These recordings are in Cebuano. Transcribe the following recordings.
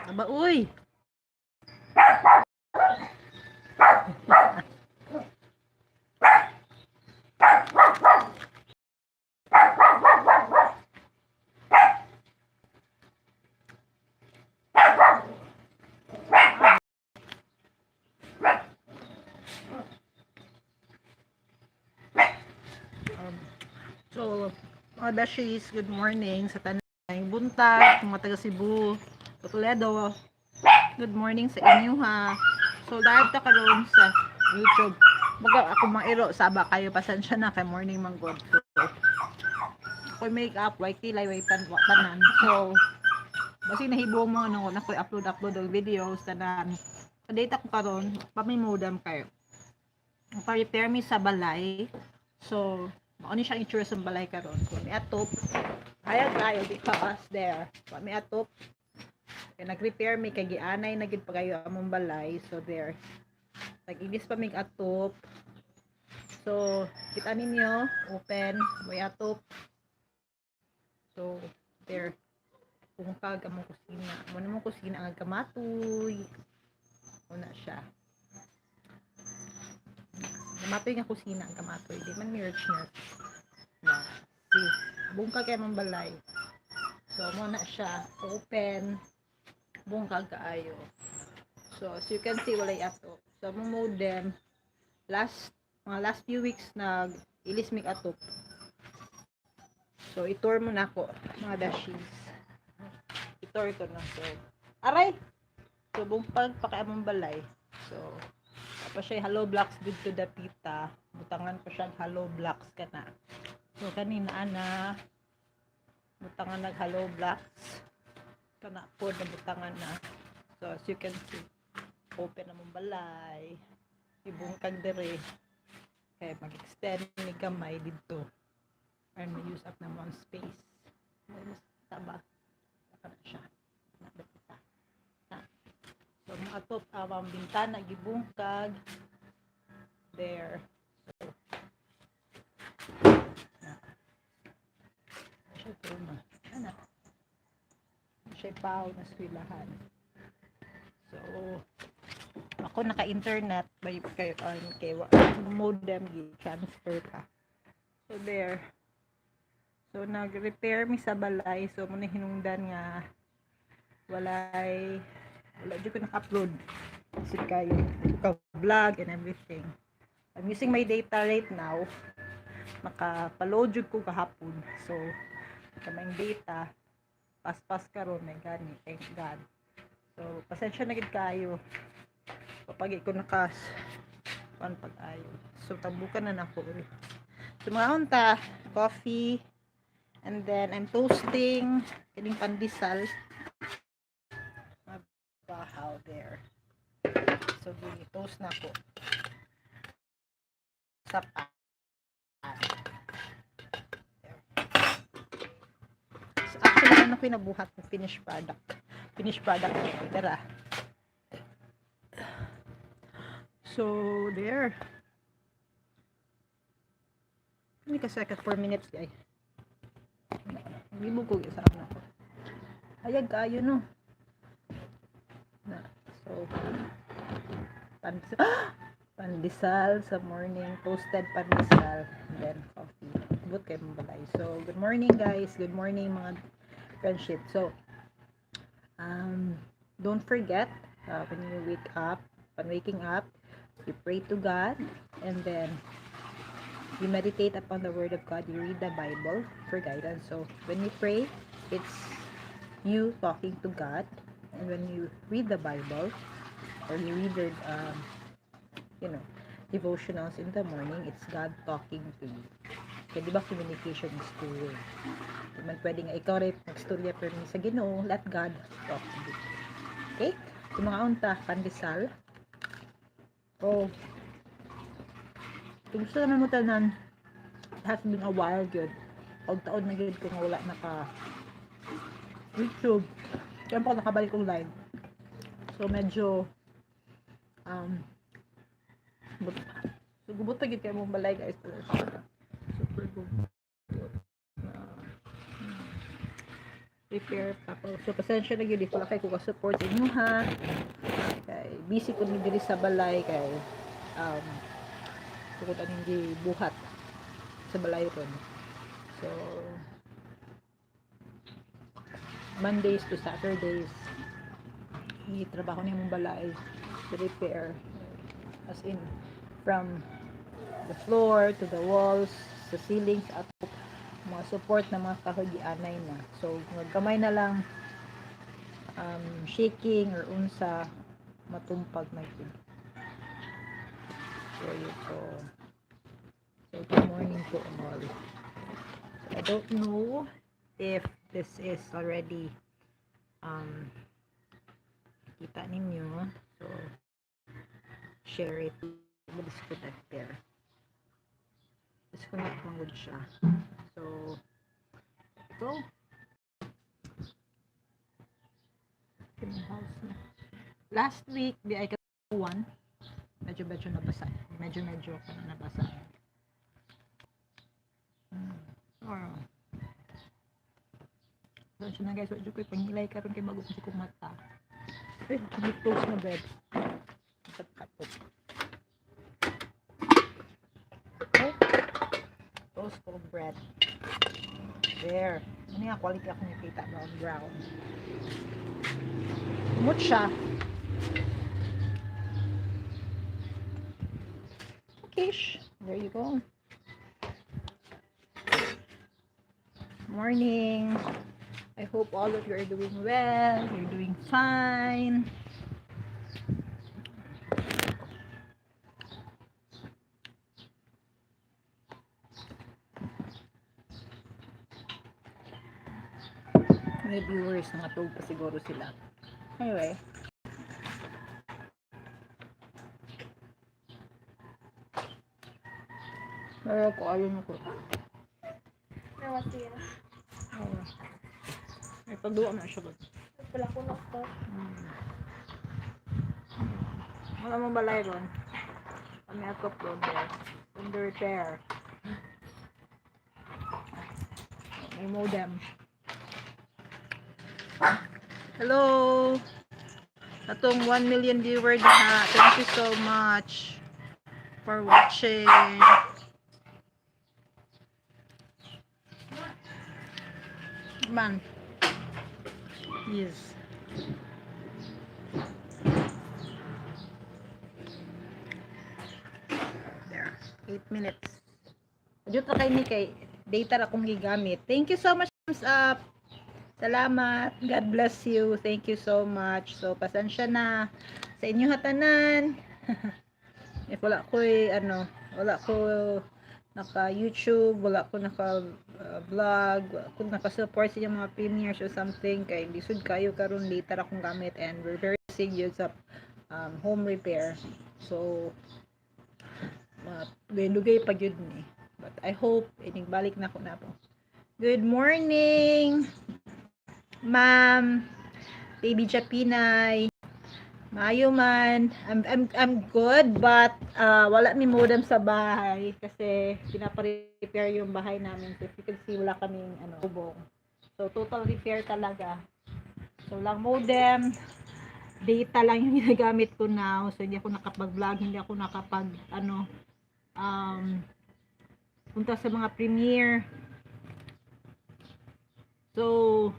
Aba, uy! So, mga beshies, good morning sa tanang buntag, mga taga Cebu, Toledo. Good morning sa inyo ha. So, live ta karon sa YouTube. Baga ako mairo, saba kayo, pasensya na kay morning man god. So, ako make up, white kilay, white tanan. So, basi nahibo mo ano, na ko upload upload og videos tanan. Sa data ko karon, pamimodem kayo. Pa-repair mi sa balay. So, mao ni siya itsura sa balay karon. So, may atop. Hayag tayo because there. So, may atop. Kaya nag-repair mi kay gianay na gid pa kayo among balay. So there. Nag-ilis pa mig atop. So, kita ninyo, open, may atop. So, there. Bungkag among kusina. Mo na mong kusina ang kamatoy. Una siya. Kamatoy nga kusina ang kamatoy. Di man mi rich na. Na, see. Bungkag kay among balay. So, mo na siya. Open. Bungkag kaayo. So, as you can see, walay atop. So, among modem, last, mga last few weeks, nag ilis mig atop. So, i-tour mo na ako, mga beshies. I-tour ko na. So, aray! So, bungkag pa kay among balay. So, tapos siya hollow blocks dito dapita. Butangan ko siya hollow blocks kana. So, kanina ana, butangan nag hollow blocks. Kana po na butangan na. So, as you can see, open among balay. Ibungkag dire. Kaya mag-extend ni gamay dito. Or ma-use up na mo ang space. May mas taba. Saka na siya. Na, dapita. Na. So, mga atop, ang bintana, gibungkag. There. So, na. Siya ito na. Ana. Siya paw na swilahan. So, ako naka-internet by kay on kay modem gi-transfer ka. So there. So nag-repair mi sa balay, so mo na hinungdan nga walay wala jud ko naka-upload. Kasi kayo ka vlog and everything. I'm using my data right now. Naka-paload jud ko kahapon. So kaming data paspas karon may gani, thank God. So pasensya na gid kayo. Kapag ko nakas kuan pag-ayo. So tabukan na nako eh. So mga unta, coffee, and then I'm toasting kining pandesal. Mga bahaw there. So gi-toast na ko sa pan. There. So actually ano ko yung nabuhat ng finished product. Finished product ko. Tara. So, there. Hindi ka second 4 minutes, guys. Hindi ko sa ano ko. Hayag kayo, no? Na, so, pandesal, pandesal sa morning, toasted pandesal, and then coffee. But kay mong balay. So, good morning, guys. Good morning, mga friendship. So, don't forget, when you wake up, when waking up, you pray to God, and then you meditate upon the Word of God, you read the Bible for guidance. So, when you pray, it's you talking to God, and when you read the Bible, or you read your, devotionals in the morning, it's God talking to you. Kaya di ba communication is two-way? Di man pwede nga ikaw rin magstorya pero sa Ginoo, let God talk to you. Okay? So mga unta, pandesal. Oh. Kung gusto naman mo tanan, it has been a while good. Og taon na gud kung wala naka YouTube. Kaya pa ako nakabalik kong live. So medyo but, so gubot na gid kay mong balay, guys. Super gubot na repair pa. So pasensya na gyud if wala kay ko ka-support sa inyo ha. Kay busy ko ni diri sa balay kay tungod aning gibuhat sa balay ron. So Mondays to Saturdays ni trabaho ni mong balay to repair, as in from the floor to the walls, sa ceilings at mga support na mga kahoy, gianay na. So gamay na lang shaking or unsa, matumpag na gyud. So yun po. So good morning to all. So, I don't know if this is already kita ninyo. So share it. Disconnect there. Disconnect man gud siya. So ito. House na. Last week, di ay one. Medyo medyo nabasa. Medyo medyo nabasa. Oh. So, siya na guys, wala ko pangilay karon kay bago ko si mata. Ay, may toast na bread. Kapot. Okay. Toast ko bread. There. Ano nga quality ako nakita, brown brown. Umot siya. Okay, there you go. Morning. I hope all of you are doing well. You're doing fine. May viewers na natulog pa siguro sila. Anyway. Pero ko ayaw ko. Nawa siya. Oo. May pagduwa na siya ba? Wala ko nokto. Wala mo balay ron. Kami ako po there. Under repair. May modem. Hello! Atong 1 million viewer diha. Thank you so much for watching. Man. Yes. There. 8 minutes. Adyo ta kay ni kay data ra akong gigamit. Thank you so much. Thumbs up. Salamat. God bless you. Thank you so much. So, pasensya na sa inyo hatanan. If wala ko ano, wala ko naka YouTube, wala ko naka vlog, wala ko naka-support sa inyong mga premieres or something kay lisod kayo karon, later akong gamit and we're very busy yun sa home repair. So, dugay pa gyud ni. But I hope inig balik na ko na po. Good morning, Ma'am Baby Japinay. Maayo man. I'm good, but wala mi modem sa bahay kasi pinapa-repair yung bahay namin. So if you can see, wala kaming ano, bubong. So total repair talaga. So lang modem, data lang yung ginagamit ko now. So hindi ako nakapag-vlog, hindi ako nakapag ano punta sa mga premiere. So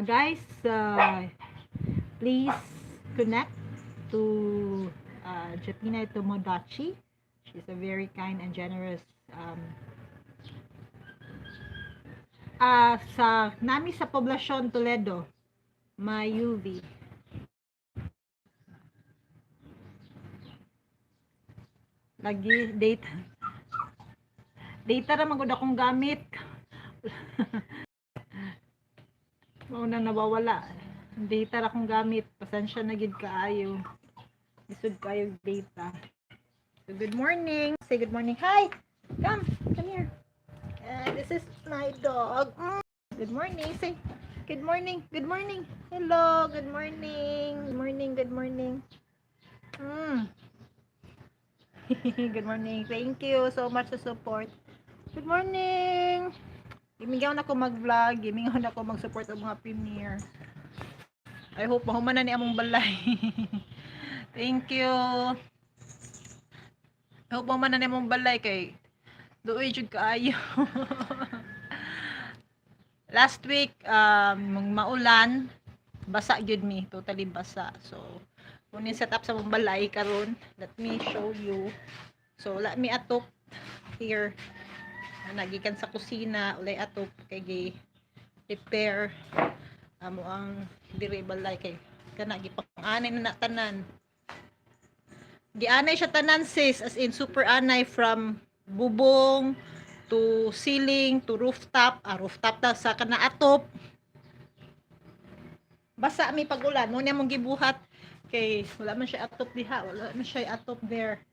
guys, please connect to Japina Tomodachi. She's a very kind and generous sa nami sa Poblacion Toledo, Mayuvi. Lagi data. Data ra man gud akong gamit. Mao na nawawala. Data ra akong gamit. Pasensya na gid kaayo. Lisod kaayo data. So good morning. Say good morning. Hi. Come. Come here. This is my dog. Good morning. Say good morning. Good morning. Hello. Good morning. Good morning. Good morning. Good morning. Thank you so much sa support. Good morning. Gimingaw na ko mag-vlog, gimingaw na ko mag-support og mga premiere. I hope mahuman na ni among balay. Thank you. I hope mahuman na ni among balay kay duoy jud kaayo. Last week mong maulan, basa gyud mi, totally basa. So, kunin set up sa among balay karon. Let me show you. So, wala mi atop here. Nagikan sa kusina, ulay atop kay gi repair amo ang diri balay kay kana gipang-anay na na tanan. Gianay siya tanan, sis, as in super anay from bubong to ceiling to rooftop, ah, rooftop ta sa kana atop. Basa mi pag ulan, mo niya mong gibuhat kay wala man siya atop diha, wala man siya atop there.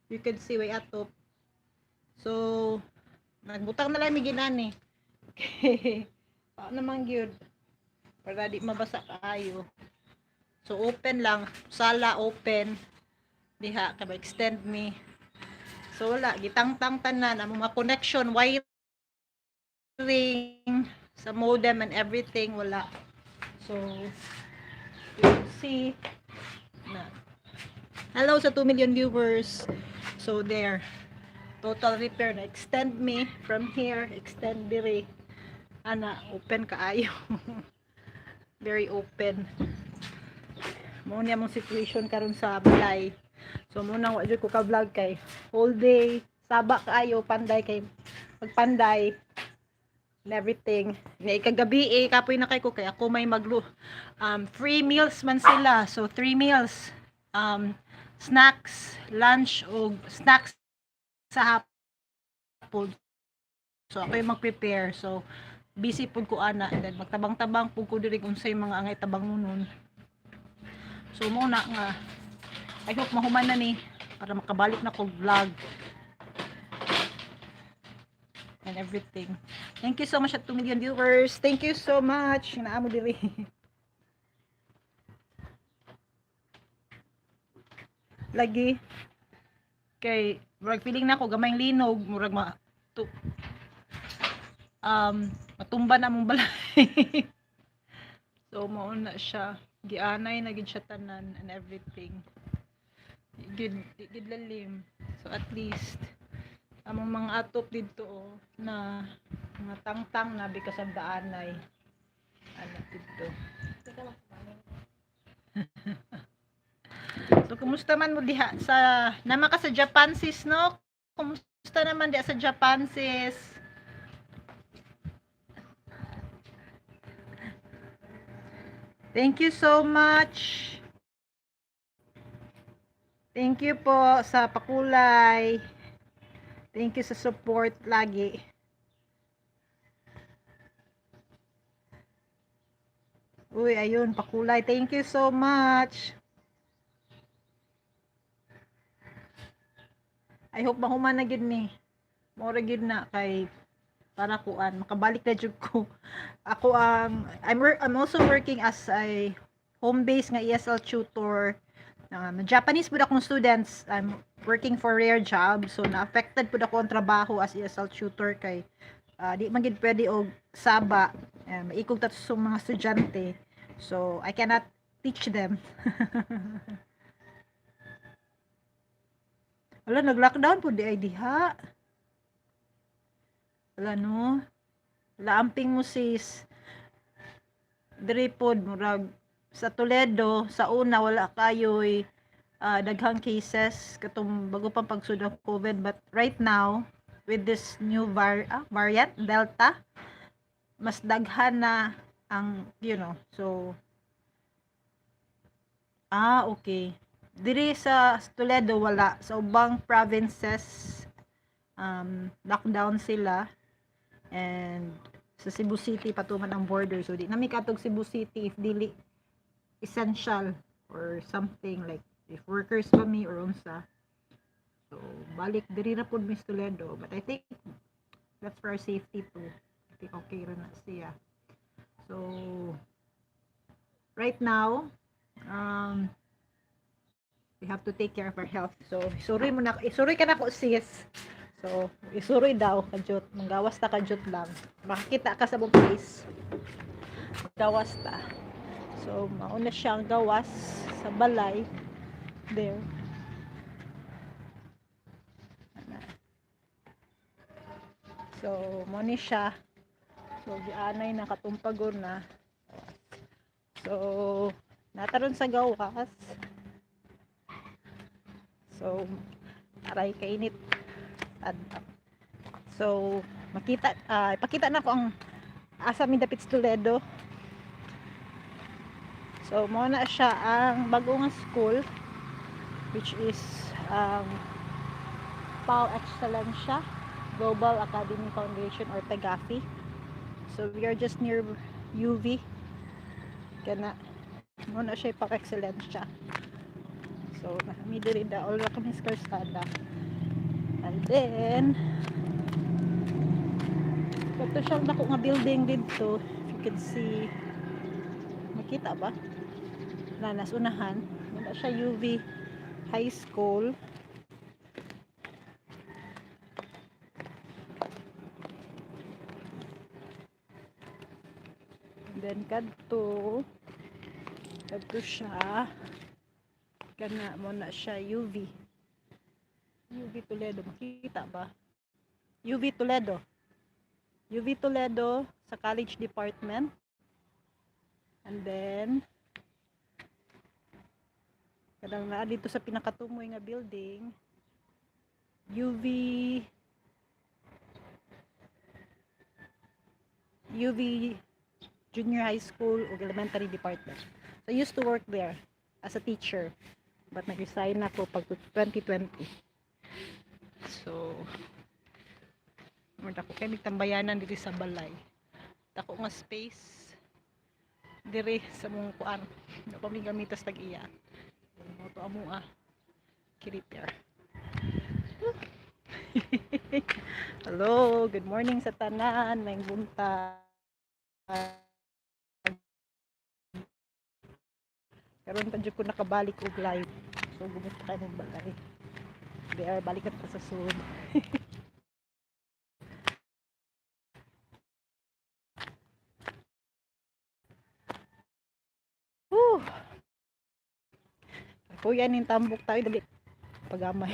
You can see way atop. So, nagbutang na lang mi ginani. Okay. Paano naman gyud? Para di mabasa kaayo. So open lang, sala open. Diha kay extend me. So wala gitangtang tanan ang mga connection, wiring sa modem and everything, wala. So you can see na. Hello sa 2 million viewers. So there. Total repair na, extend me from here, extend diri. Ana, open kaayo. Very open. Mao niya mong situation karon sa balay. So mao nang wa jud ko ka vlog kay whole day saba kaayo, panday kay magpanday and everything. Ni kagabi eh, kapoy na kay ko kay ako may maglu free meals man sila. So three meals. Snacks, lunch ug snacks sa hapon. So ako yung mag-prepare. So busy pud ko ana and then magtabang-tabang pud ko diri kung unsay mga angay tabang nun. So mao na nga I hope mahuman na ni para makabalik na ko vlog and everything. Thank you so much at 2 million viewers. Thank you so much. Naa mo diri. Lagi kay murag feeling na ako gamay linog, murag ma tu, matumba na mong balay. So mao na siya. Gianay na gid siya tanan and everything. Gid gid lalim. So at least among mga atop dito oh, na mga tangtang na because of the anay. Ano dito. Hindi ka makamanin. So kumusta man mo diha sa nama ka sa Japan, sis, no? Kumusta naman diha sa Japan, sis? Thank you so much. Thank you po sa pakulay. Thank you sa support lagi. Uy, ayun, pakulay. Thank you so much. I hope mahuman na gyud ni. Mora gyud na kay para kuan makabalik na jud ko. Ako ang I'm also working as a home base nga ESL tutor. Japanese pud akong students. I'm working for rare job, so na-affected pud ako ang trabaho as ESL tutor kay di man gid pwede og saba, maikog ta sa mga estudyante. So I cannot teach them. Wala, nag-lockdown po di ay diha. Wala no. Wala amping mo, sis. Diri pod murag sa Toledo sa una wala kayoy daghang cases katong bago pang pagsud ang COVID, but right now with this new variant Delta, mas daghan na ang. So okay, diri sa Toledo wala. Sa ubang provinces lockdown sila and sa Cebu City patuman ang border, so di nami katog Cebu City if dili essential or something, like if workers pa mi or unsa. So balik diri na pud Miss Toledo, but I think that's for our safety too. I think okay ra na siya. So right now we have to take care of our health. So sorry mo na, eh, sorry ka na ko, sis. So, isuroy daw kadyot, manggawas ta kadyot lang. Makakita ka sa buong place. Gawas ta. So, mauna siya ang gawas sa balay there. Ana. So, mo ni siya. So, gianay na katumpagon na. So, nataron sa gawas. So, aray kainit. Adto. So, makita, ipakita na ko ang asa mi dapit sa Toledo. So, mo na siya ang bago nga school, which is ang Pau Excelencia Global Academy Foundation or PEGAFI. So, we are just near UV. Kana mo na siya Pau Excelencia. So, nami diri da all ra kami sa kalsada. And then, kato siyang dako nga building didto. If you can see, makita ba? Na nas unahan. Wala siya UV High School. And then kadto siya kana mo na siya UV. UV Toledo, makita ba? UV Toledo. UV Toledo sa college department. And then kanang naa dito sa pinakatumoy nga building, UV UV Junior High School ug Elementary Department. So I used to work there as a teacher, but nag-resign ako pag 2020. So mo dako kay tambayanan diri sa balay. Dako nga space diri sa mong kuan. Wa pa mi gamitas tag-iya. Mo to amo ki-repair. Hello, good morning sa tanan, maayong buntag. Karon pa jud ko nakabalik og live. So gumot kay mong balay. There, balikan pa sa sud. Whew. Kuya ning tambok tayo dali pagamay.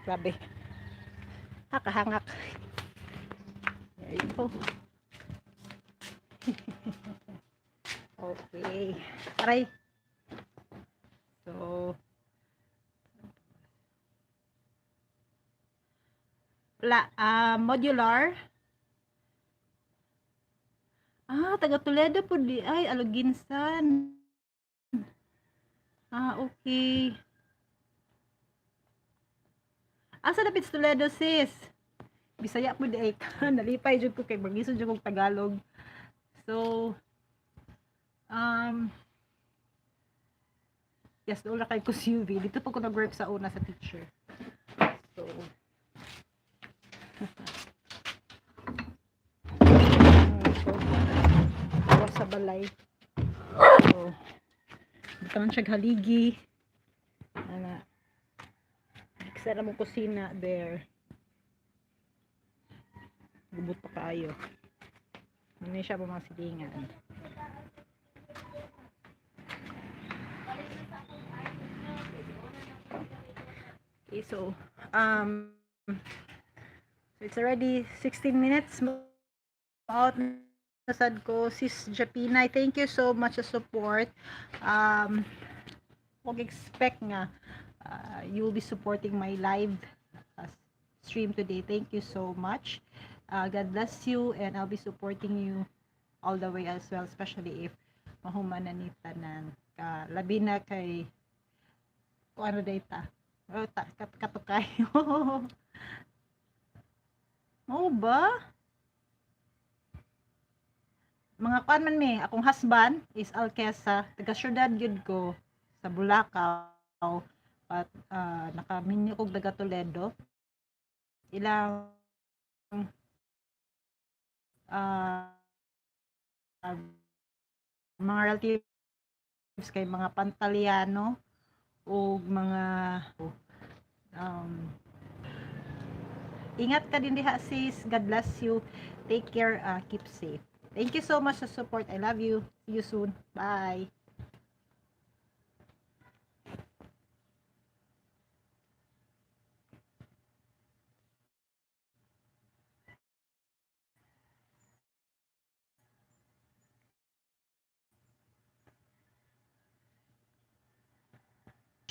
Grabe. Hakahangak. There you go. Okay. Aray. So, la, modular. Ah, taga Toledo po di ay Aloginsan. Ah, okay. Asa dapit sa Toledo, sis? Bisaya po di ay ka. Nalipay jud ko kay maglisod jud kog Tagalog. So, yes, doon ra kay ko sa UV. Dito po ko nag-work sa una sa teacher. So, so gawas sa balay. So, dito man siya haligi. Ana. Isa na mong kusina there. Gubot pa kaayo. Ano siya mga silingan. Okay, so it's already 16 minutes out na sad ko, sis Japinay. Thank you so much sa support. Wag expect nga you will be supporting my live stream today. Thank you so much. God bless you and I'll be supporting you all the way as well, especially if mahuman na ni tanan. Ka, labi na kay kung ano data. Oh, ta, katukay. Mao ba? Mga kuan man mi, akong husband is Alquesa, taga syudad gyud ko sa Bulacau, but nakaminyo kog taga Toledo. Ilang mga relatives kay mga Pantaliano ug mga Ingat ka din diha, sis. God bless you. Take care. Keep safe. Thank you so much sa support. I love you. See you soon. Bye.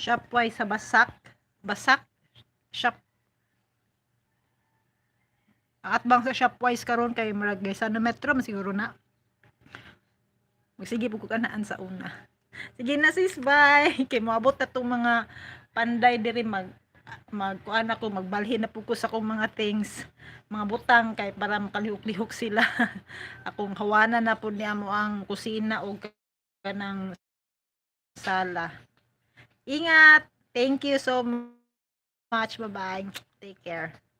Shopwise sa Basak. Basak. Shop. Ang atbang sa Shopwise karon kay murag sa no Metro man siguro na. Magsige pud ko kanaan sa una. Sige na, sis, bye. Kay moabot na tong mga panday diri, mag kuan ako, magbalhin na pud ko sa akong mga things, mga butang, kay para makalihok-lihok sila. Akong hawanan na pud ni amo ang kusina o kanang sala. Ingat. Thank you so much. Bye-bye. Take care.